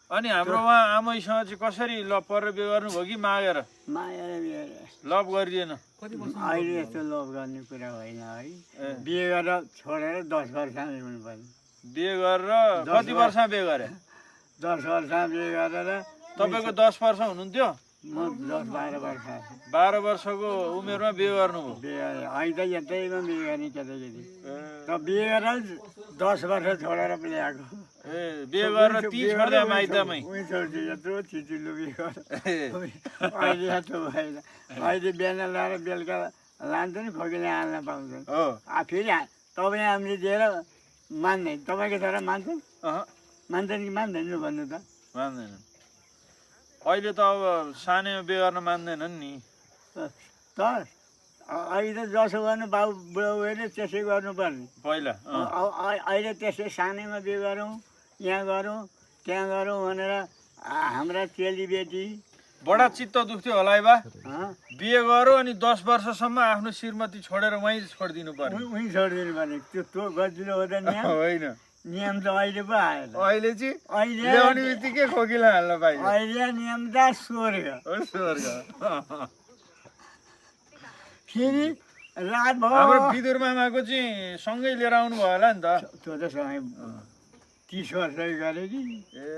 अनि हाम्रो उहाँ आमैसँग चाहिँ कसरी लभ परेर बिहे गर्नुभयो कि मागेर मागेर बिहे लभ गरिदिएन अहिले यस्तो लोभ गर्ने कुरा होइन है बिहे गरेर छोडेर 10 वर्षमा ल्याउनु पर्ने बिहे गरेर कति वर्षमा बिहे गरे 10 वर्षमा बिहे गरेर तपाईँको 10 वर्ष हुनुहुन्थ्यो म 10-12 वर्ष 12 वर्षको उमेरमा बिहे गर्नुभयो बिहे गरेँ अहिले त यतैमा बिहे गर्ने केटाकेटी त बिहे गरेर 10 वर्ष छोडेर ल्याएको ए बिहे गरेर ती छोड्दा माइतमै उही छोड्छु यत्रो छिचिलो बिहे गरेर अहिले यस्तो भएन अहिले बिहान ल्याएर बेलुका लान्छ नि खोकीले हाल्न पाउँछन् हो फेरि तपाईँ हामीले दिएर मान्दैन तपाईँको छोरा मान्छन् मान्छन् कि मान्दैन भन्नु त मान्दैन अहिले त अब सानैमा बिहे गर्न मान्दैनन् नि त अहिले त जसो गर्नु बाउ बुढा उयोले त्यसै गर्नुपर्ने पहिला अहिले त्यसै सानैमा बिहे गरौँ यहाँ गरौँ त्यहाँ गरौँ भनेर हाम्रा चेलीबेटी बडा चित्त दुख्थ्यो होला है बा हँ बिहे गरौँ अनि 10 वर्षसम्म आफ्नो श्रीमती छोडेर वहीँ छोडिदिनु पर्ने उहीँ छोडिदिनु पर्ने त्यो गजिलो हो त नियम होइन नियम त अहिले पो आयो अहिले चाहिँ अहिले ल्याउने बित्तिकै खोकिला हाल्न पाइयो अहिले नियम त स्वर्ग स्वर्ग फेरि रात भयो हाम्रो विदुर मामाको चाहिँ सँगै लिएर आउनु भयो होला नि त त्यो त सँगै 30 वर्ष गरे कि ए